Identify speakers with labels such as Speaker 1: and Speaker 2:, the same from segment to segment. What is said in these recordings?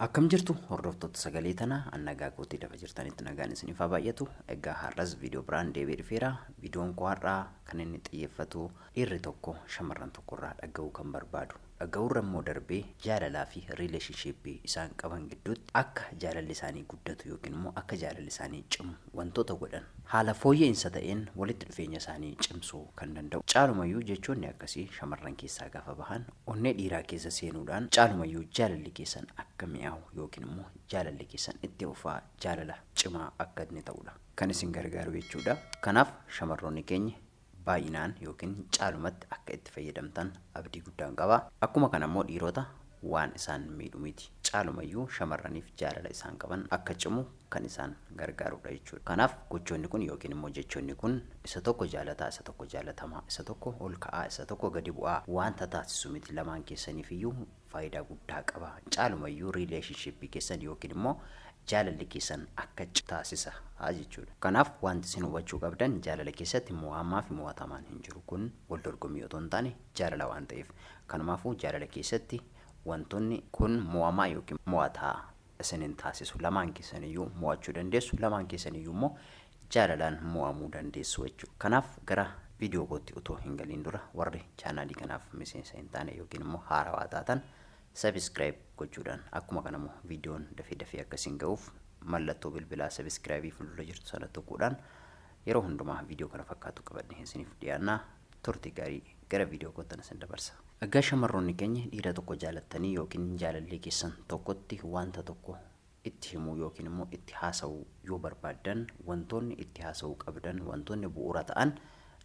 Speaker 1: Akkam jirtu hordoftoota sagalee tanaa? An nagaa kootii, lafa jirtanitti nagaan isiniif haa baay'atu. Egaa har'as viidiyoo biraan deebi'ee dhufeera. Viidiyoon koo har'aa kan inni xiyyeeffatu dhiirri tokko shamarran tokkorraa dhaga'uu kan barbaadu. Dhaga'uurra immoo darbee jaalalaa fi relationship isaan qaban gidduutti akka jaalalli isaanii guddatu yookiin immoo akka jaalalli isaanii cimu wantoota godhan haala fooyya'insa ta'een walitti dhufeenya isaanii cimsuu kan danda'u. Caalumayyuu jechoonni akkasii shamarran keessaa gaafa bahan onnee dhiiraa keessa seenuudhaan caalumayyuu jaalalli keessan akka mi'aawu yookiin immoo jaalalli keessan itti fufaa jaalala cimaa akka inni ta'udha kan isin gargaaru jechuudha. Kanaaf shamarroonni keenya baay'inaan yookiin caalumatti akka itti fayyadamtan abdii guddaan qaba. Akkuma kana immoo dhiirota waan isaan miidhu miti. Caalumayyuu shamarraniif jaalala isaan qaban akka cimu kan isaan gargaarudha jechuudha. Kanaaf gochoonni kun yookiin immoo jechoonni kun isa tokko jaalataa, isa tokko jaalatamaa, isa tokko ol ka'aa, isa tokko gadi bu'aa wanta taasisu miti, lamaan keessaniif iyyuu faayidaa guddaa qaba. Caalumayyuu relationship keessan yookiin immoo jaalalli keessan akka cimu taasisa jechuudha. Kanaaf wanti isin hubachuu qabdan, jaalala keessatti mo'amaa fi mo'atamaan hin jiru. Kun wal dorgommii otoo hin taane jaalala waan ta'eef. Kanumaafuu jaalala keessatti wantoonni kun mo'amaa yookiin mo'ataa isin hin taasisu. Lamaan keessaniyyuu mo'achuu dandeessu. Lamaan keessaniyyuu immoo jaalalaan mo'amuu dandeessu jechuudha. Kanaaf gara viidiyoo kootti otoo hin galiin dura, warri chaanaalii kanaaf miseensa hin taane yookiin immoo haarawaa taatan subscribe gochuudhaan, akkuma kana immoo viidiyoon dafee dafee akka isin ga'uuf mallattoo bilbilaa subscribe fuuldura jirtu sana tuquudhaan yeroo hundumaa viidiyoo kana fakkaatu qabadhee isiniif dhiyaannaa. Turtii gaarii, gara viidiyoo koottan isin dabarsa. Egaa shamarroonni keenya, dhiira tokko jaalattanii yookiin jaalallee keessan tokkotti wanta tokko itti himuu yookiin immoo itti haasa'uu yoo barbaaddan, wantoonni itti haasa'uu qabdan, wantoonni bu'uura ta'an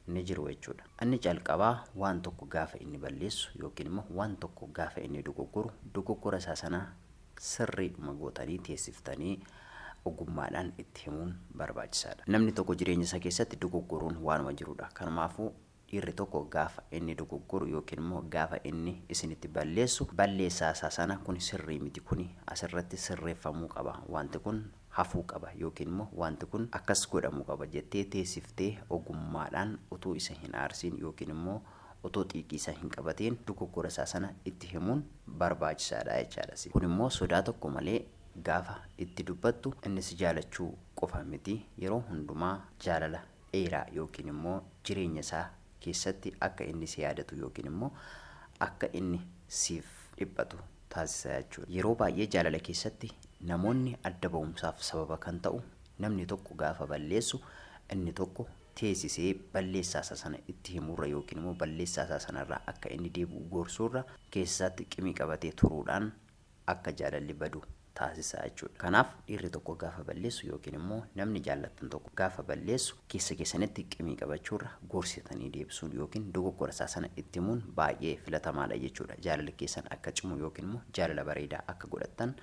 Speaker 1: ni jiru jechuudha. Inni calqabaa, waan tokko gaafa inni balleessu yookiin immoo waan tokko gaafa inni dogoggoru, dogoggora isaa sana sirriidhuma gootanii teessiftanii ogummaadhaan itti himuun barbaachisaadha. Namni tokko jireenya isaa keessatti dogoggoruun waanuma jirudha. Kanumaafuu dhiirri tokko gaafa inni dogoggoru yookiin immoo gaafa inni isinitti balleessu, balleessaa isaa sana kuni sirrii miti, kuni asirratti sirreeffamuu qaba, wanti kun hafuu qaba yookiin immoo wanti kun akkas godhamuu qaba jettee teessiftee ogummaadhaan utuu isa hin aarsiin yookiin immoo otoo xiiqii isaa hin qabatiin dogoggora isaa sana itti himuun barbaachisaadha jechaadha. Kun immoo sodaa tokko malee gaafa itti dubbattu, inni si jaalachuu qofa miti, yeroo hundumaa jaalala dheeraa yookiin immoo jireenya isaa keessatti akka inni si yaadatu yookiin immoo akka inni siif dhiphatu taasisa jechuudha. Yeroo baay'ee jaalala keessatti namoonni adda ba'umsaaf sababa kan ta'u, namni tokko gaafa balleessu inni tokko teessisee balleessaa isaa sana itti himuurra yookiin immoo balleessaa isaa sanarraa akka inni deebi'u gorsuurra, keessaatti qimii qabatee turuudhaan akka jaalalli badu taasisa jechuudha. Kanaaf dhiirri tokko gaafa balleessu yookiin immoo namni jaallattan tokko gaafa balleessu, keessa keessanitti qimii qabachuurra gorsitanii deebisuun yookiin dogoggora isaa sana itti himuun baay'ee filatamaadha jechuudha. Jaalalli keessan akka cimu yookiin immoo jaalala bareedaa akka godhattan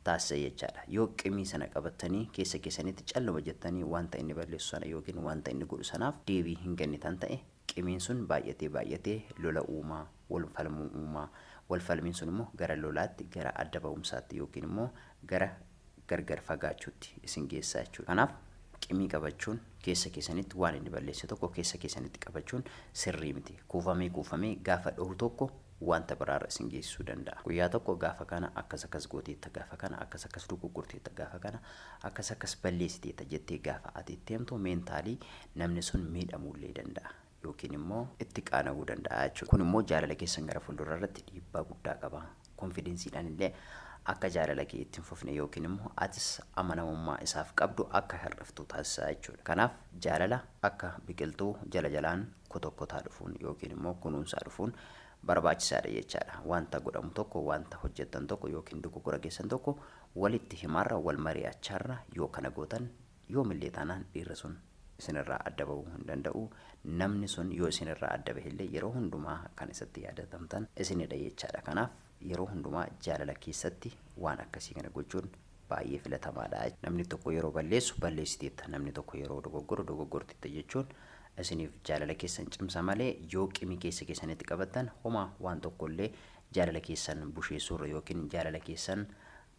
Speaker 1: taasisa jechaadha. Yoo qimii sana qabattanii keessa keessanitti calluma jettanii wanta inni balleessu sana yookiin wanta inni godhu sanaaf deebii hin kennitan ta'e, qimiin sun baay'atee baay'atee lola uumaa, wal falmuu uumaa. Wal falmiin sun immoo gara lolaatti, gara adda ba'umsaatti yookiin immoo gara gargar fagaachuutti isin geessa jechuudha. Kanaaf qimii qabachuun, keessa keessanitti waan inni balleesse tokko keessa keessanitti qabachuun sirrii miti. Kuufamee kuufamee gaafa dhohu tokko wanta biraarra isin geessisuu danda'a. Guyyaa tokko gaafa kana akkas akkas gooteetta, gaafa kana akkas akkas dogoggorteetta, gaafa kana akkas akkas balleessiteetta jettee gaafa ati itti himtu, mentally namni sun miidhamuullee danda'a yookiin immoo itti qaana'uu danda'a jechuudha. Kun immoo jaalala keessan gara fuulduraa irratti dhiibbaa guddaa qaba. Confidenceiidhaan illee akka jaalala kee itti hin fufne yookiin immoo atis amanamummaa isaaf qabdu akka hir'iftu taasisa jechuudha. Kanaaf jaalala akka biqiltuu jala jalaan kotokkotaa dhufuun yookiin immoo kunuunsaa dhufuun barbaachisaadha jechaadha. Wanta godhamu tokko, wanta hojjettan tokko yookiin dogoggora keessan tokko walitti himaarra, wal mari'achaarra yoo kana gootan, yoomillee taanaan dhiirri sun isinirraa adda bahuu hin danda'u. Namni sun yoo isinirraa adda bahellee yeroo hundumaa kan isatti yaadatamtan isinidha jechaadha. Kanaaf yeroo hundumaa jaalala keessatti waan akkasii kana gochuun baay'ee filatamaadha. Namni tokko yeroo balleessu balleessiteetta, namni tokko yeroo dogoggoru dogoggorteetta jechuun isiniif jaalala keessan cimsa malee, yoo qimii keessa keessanitti qabattan homaa waan tokkollee jaalala keessan busheessuurra yookiin jaalala keessan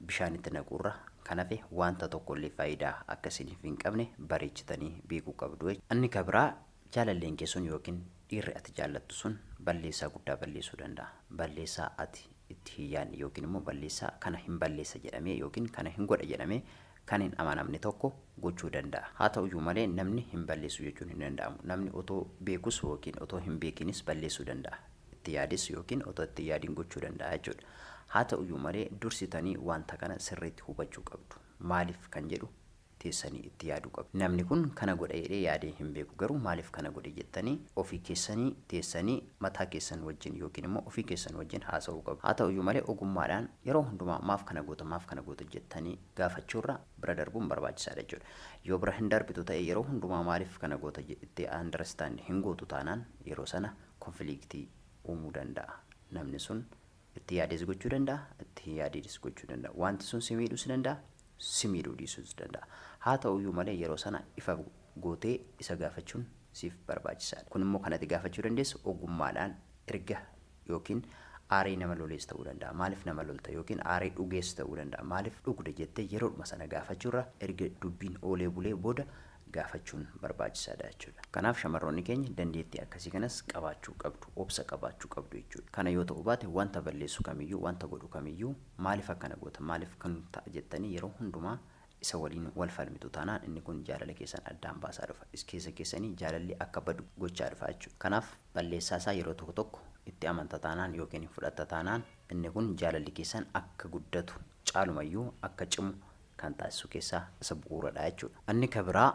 Speaker 1: bishaanitti naquurra kan hafe wanta tokkollee faayidaa akka isiniif hin qabne bareechitanii beekuu qabdu. Inni ka biraa, jaalalleen kee sun yookiin dhiirri ati jaallattu sun balleessaa guddaa balleessuu danda'a. Balleessaa ati itti hin yaadne yookiin immoo balleessaa kana hin balleessa jedhamee yookiin kana hin godha jedhamee kan hin amanamne tokko gochuu danda'a. Haa ta'uyyuu malee namni hin balleessu jechuun hin danda'amu. Namni otoo beekus yookiin otoo hin beekinis balleessuu danda'a. Itti yaades yookiin otoo itti hin yaadin gochuu danda'a jechuudha. Haa ta'uyyuu malee dursitanii wanta kana sirriitti hubachuu qabdu. Maaliif kan jedhu teessanii itti yaaduu qabdu. Namni kun kana godha jedhee yaadee hin beeku garuu maaliif kana godhe jettanii ofii keessanii teessanii mataa keessan wajjin yookiin immoo ofii keessan wajjin haasa'uu qabdu. Haa ta'uyyuu malee ogummaadhaan yeroo hundumaa maaf kana goota maaf kana goota jettanii gaafachuurra bira darbuun barbaachisaadha jechuudha. Yoo bira hin darbitu ta'e yeroo hundumaa maaliif kana goota jettee understand hin gootu taanaan yeroo sana konfiliiktii uumuu danda'a. Namni sun itti yaadees gochuu danda'a, itti hin yaadiinis gochuu danda'a. Wanti sun si miidhuus danda'a, si miidhuu dhiisuus danda'a. Haa ta'uyyuu malee yeroo sana ifa gootee isa gaafachuun siif barbaachisaadha. Kun immoo kan ati gaafachuu dandeessu ogummaadhaan erga yookiin aaree nama lolees ta'uu danda'a. Maaliif nama lolta yookiin aaree dhugees ta'uu danda'a. Maaliif dhugde jettee yeroodhuma sana gaafachuurra erga dubbiin oolee bulee booda gaafachuun barbaachisaadha jechuudha. Kanaaf shamarroonni keenya dandeettii akkasii kanas qabaachuu qabdu, obsa qabaachuu qabdu jechuudha. Kana yoo ta'uu baate wanta balleessu kamiyyuu, wanta godhu kamiyyuu maaliif akkana goota, maaliif kan ta'a jettanii yeroo hundumaa isa waliin wal falmitu taanaan inni kun jaalala keessan addaan baasaa dhufa. Keessa keessanii jaalalli akka badu gochaa dhufa jechuudha. Kanaaf balleessaa isaa yeroo tokko tokko itti amanta taanaan yookiin fudhatta taanaan inni kun jaalalli keessan akka guddatu caalumayyuu akka cimu kan taasisu keessaa isa bu'uuradha jechuudha. Inni ka biraa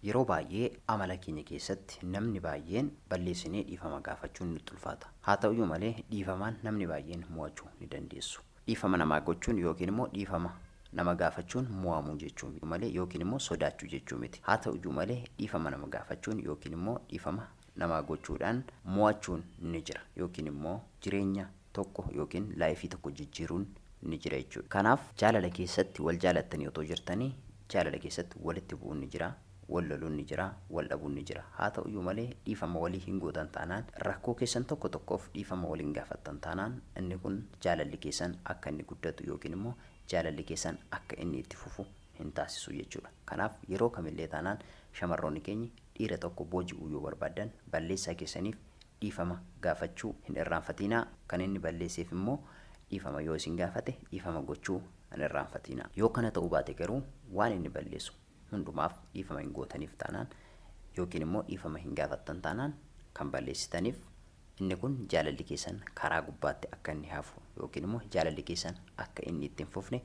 Speaker 1: yeroo baay'ee amala keenya keessatti namni baay'een balleessinee dhiifama gaafachuun nutti ulfaata. Haa ta'uyyuu malee dhiifamaan namni baay'een mo'achuu ni dandeessu. Dhiifama namaa gochuun yookiin immoo dhiifama nama gaafachuun mo'amuu jechuu malee yookiin immoo sodaachuu jechuu miti. Haa ta'uyyuu malee dhiifama nama gaafachuun yookiin immoo dhiifama namaa gochuudhaan mo'achuun ni jira yookiin immoo jireenya tokko yookiin laayifii tokko jijjiiruun ni jira jechuudha. Kanaaf jaalala keessatti wal jaalattanii otoo jirtanii jaalala keessatti walitti bu'uun ni jira, wal loluun ni jira, wal dhabuun ni jira. Haa ta'uyyuu malee dhiifama walii hin gootan taanaan rakkoo keessan tokko tokkoof dhiifama waliin gaafattan taanaan inni kun jaalalli keessan akka inni guddatu yookiin immoo jaalalli keessan akka inni itti fufu hin taasisu jechuudha. Kanaaf yeroo kamillee taanaan shamarroonni keenya dhiira tokko booji'uu yoo barbaaddan balleessaa keessaniif dhiifama gaafachuu hin irraanfatinaa. Kan inni balleesseef immoo dhiifama yoo isin gaafate dhiifama gochuu hin irraanfatinaa. Yoo kana ta'uu baate garuu waan inni balleessu hundumaaf dhiifama hin gootaniif taanaan yookiin immoo dhiifama hin gaafattan taanaan kan balleessitaniif inni kun jaalalli keessan karaa gubbaatti akka inni hafu yookiin immoo jaalalli keessan akka inni itti hin fufne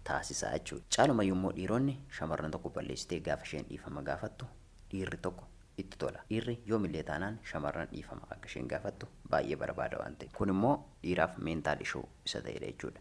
Speaker 1: taasisaa jechuudha. Caalumayyuu immoo dhiironni shamarran tokko balleessitee gaafa isheen dhiifama gaafattu dhiirri tokko itti tola. Dhiirri yoomillee taanaan shamarran dhiifama akka isheen gaafattu baay'ee barbaada waan ta'eef. Kun immoo dhiiraaf mental issue isa ta'edha jechuudha.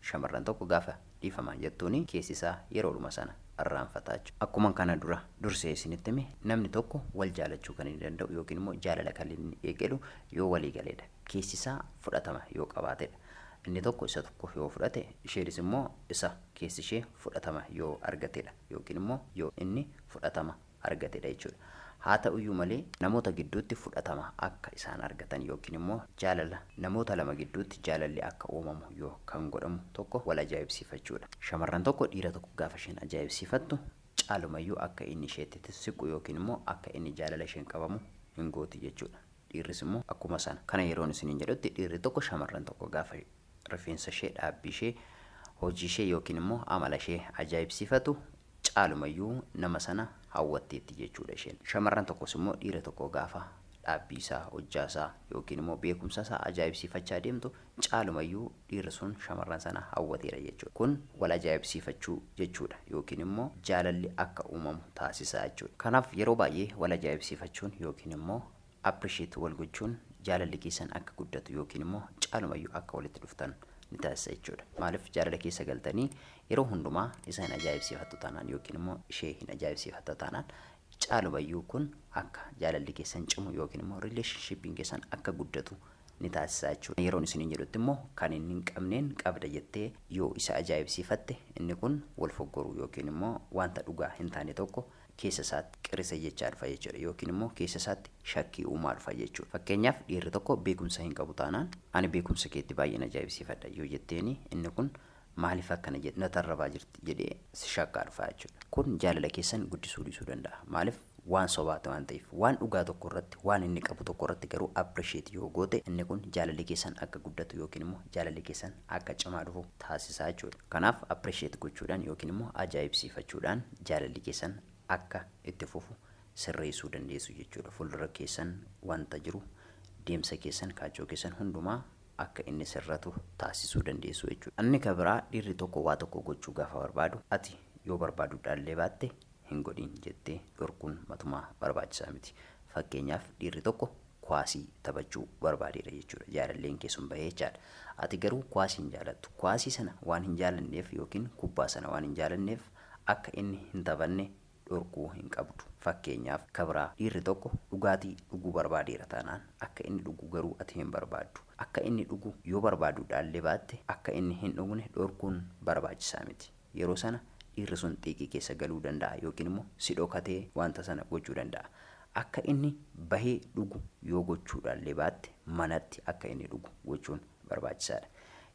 Speaker 1: Shamarran tokko gaafa dhiifama jettuuni keessi isaa yeroodhuma sana irraanfataa jechuudha. Akkuma kana dura dursee isinitti hime namni tokko wal jaalachuu kan inni danda'u yookiin immoo jaalala kan inni eegalu yoo walii galeedha. Keessi isaa fudhatama yoo qabaatedha. Inni tokko isa tokko yoo fudhate isheenis immoo isa keessi ishee fudhatama yoo argatedha yookiin immoo yoo inni fudhatama argatedha jechuudha. Haa ta'uyyuu malee namoota gidduutti fudhatama akka isaan argatan yookiin immoo jaalala namoota lama gidduutti jaalalli akka uumamu yoo kan godhamu tokko wal ajaa'ibsiifachuudha. Shamarran tokko dhiira tokko gaafa isheen ajaa'ibsiifattu caalumayyuu akka inni isheetti siqu yookiin immoo akka inni jaalala isheen qabamu hin gooti jechuudha. Dhiirris immoo akkuma sana. Kana yeroon isiniin jedhutti dhiirri tokko shamarran tokko gaafa rifeensa ishee, dhaabbii ishee, hojii ishee yookiin immoo amala ishee ajaa'ibsiifatu caalumayyuu nama sana hawwatteetti jechuudha isheen. Shamarran tokkos immoo dhiira tokko gaafa dhaabbii isaa, hojjaa isaa yookiin immoo beekumsa isaa ajaa'ibsiifachaa deemtu caalumayyuu dhiirri sun shamarran sana hawwateera jechuudha. Kun wal ajaa'ibsiifachuu jechuudha yookiin immoo jaalalli akka uumamu taasisaa jechuudha. Kanaaf yeroo baay'ee wal ajaa'ibsiifachuun yookiin immoo appreciate wal gochuun jaalalli keessan akka guddatu yookiin immoo caalumayyuu akka walitti dhuftan ni taasisa jechuudha. Maaliif jaalala keessa galtanii yeroo hundumaa isa hin ajaa'ibsiifattu taanaan yookiin immoo ishee hin ajaa'ibsiifatta taanaan caalumayyuu kun akka jaalalli keessan cimu yookiin immoo relationshippiin keessan akka guddatu ni taasisa jechuudha. Yeroon isiniin jedhutti immoo kan inni hin qabneen qabda jettee yoo isa ajaa'ibsiifatte inni kun wal foggoruu yookiin immoo wanta dhugaa hin taane tokko keessa isaatti qirisa jechaa dhufa jechuudha yookiin immoo keessa isaatti shakkii uumaa dhufa jechuudha. Fakkeenyaaf dhiirri tokko beekumsa hin qabu taanaan ani beekumsa keetti baay'een ajaa'ibsiifadha yoo jetteeni inni kun maaliif akkana jedhe na tarrabaa jirti jedhee si shakkaa dhufa jechuudha. Kun jaalala keessan guddisuu dhiisuu danda'a. Maaliif Waan sobaate waan ta'eef, waan dhugaa tokko irratti, waan inni qabu tokko irratti garuu appreciate yoo goote, inni kun jaalalli keessan akka guddatu yookiin immoo jaalalli keessan akka cimaa dhufu taasisaa jechuudha. Kanaaf appreciate gochuudhaan yookiin immoo ajaa'ibsiifachuudhaan jaalalli keessan akka itti fufu sirreessuu dandeessu jechuudha. Fuuldura keessan wanta jiru, deemsa keessan, kaachoo keessan hundumaa akka inni sirratu taasisuu dandeessu jechuudha. Inni kan biraa, dhiirri tokko waa tokko gochuu gaafa barbaadu, ati yoo barbaaduudhaallee baatte hin godhin jettee dhorkuun matumaa barbaachisaa miti. Fakkeenyaaf, dhiirri tokko kuwaasii taphachuu barbaadeera jechuudha. Jaalalleen kee sun bahee jechaadha. Ati garuu kuwaasii hin jaalattu. Kuwaasii sana waan hin jaalanneef yookiin kubbaa sana waan hin jaalanneef akka inni hin taphanne dhorkuu hin qabdu. Fakkeenyaaf kabraa, dhiirri tokko dhugaatii dhuguu barbaadeera taanaan, akka inni dhugu garuu ati hin barbaaddu. Akka inni dhugu yoo barbaaduudhaallee baatte akka inni hin dhugne dhorkuun barbaachisaa miti. Yeroo sana dhiirri sun xiiqii keessa galuu danda'a yookiin immoo si dhokatee wanta sana gochuu danda'a. Akka inni bahee dhugu yoo gochuudhaallee baatte manatti akka inni dhugu gochuun barbaachisaadha.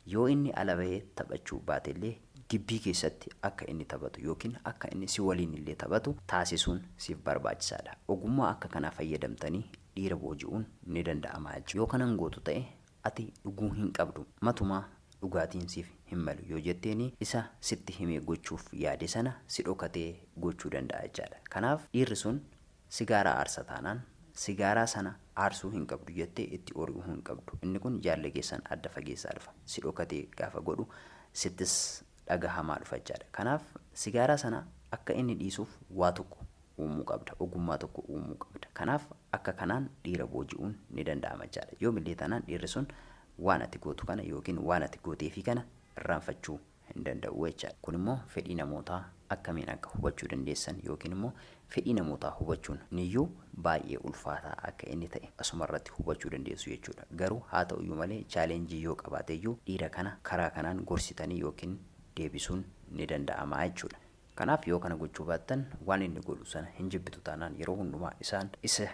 Speaker 1: Yoo inni ala bahee taphachuu baatellee gibbii keessatti akka inni taphatu yookiin akka inni si waliin illee taphatu taasisuun siif barbaachisaadha. Ogummaa akka kanaa fayyadamtanii dhiira booji'uun ni danda'ama jechuudha. Yoo kanan gootu ta'e, ati dhuguu hin qabdu, matumaa dhugaatiin siif hin malu yoo jetteeni, isa sitti himee gochuuf yaade sana si dhokatee gochuu danda'a jechaadha. Kanaaf dhiirri sun sigaaraa aarsa taanaan, sigaaraa sana aarsuu hin qabdu jettee itti ori'uu hin qabdu. Inni kun jaalala keessan adda fageessaa dhufa. Si dhokatee gaafa godhu sittis dhagahamaa dhufa jechaadha. Kanaaf sigaaraa sana akka inni dhiisuuf waa tokko uumuu qabda. Ogummaa tokko uumuu qabda. Kanaaf akka kanaan dhiira booji'uun ni danda'ama jechaadha. Yoomillee taanaan dhiirri sun waan ati gootu kana yookiin waan ati gooteefii kana irraanfachuu hin danda'u jechaadha. Kun immoo fedhii namootaa akkamiin akka hubachuu dandeessan yookiin immoo fedhii namootaa hubachuun niyyuu baay'ee ulfaataa akka inni ta'e asuma irratti hubachuu dandeessu jechuudha. Garuu haa ta'uyyuu malee, challenge yoo qabaateyyuu dhiira kana karaa kanaan gorsitanii yookiin deebisuun ni danda'ama jechuudha. Kanaaf yoo kana gochuu baattan, waan inni godhu sana hin jibbitu taanaan, yeroo hundumaa isaan isa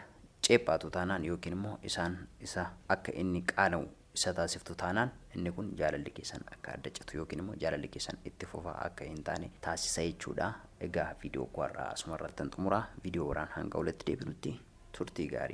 Speaker 1: ceephaatu taanaan yookiin immoo isaan isa akka inni qaana'u isa taasiftu taanaan, inni kun jaalalli keessan akka adda citu yookiin immoo jaalalli keessan itti fufaa akka hin taane taasisa jechuudha. Egaa viidiyoo koo har'aa asuma irratti xumuraa. Viidiyoo biraan hanga walitti deebinutti turtii gaarii.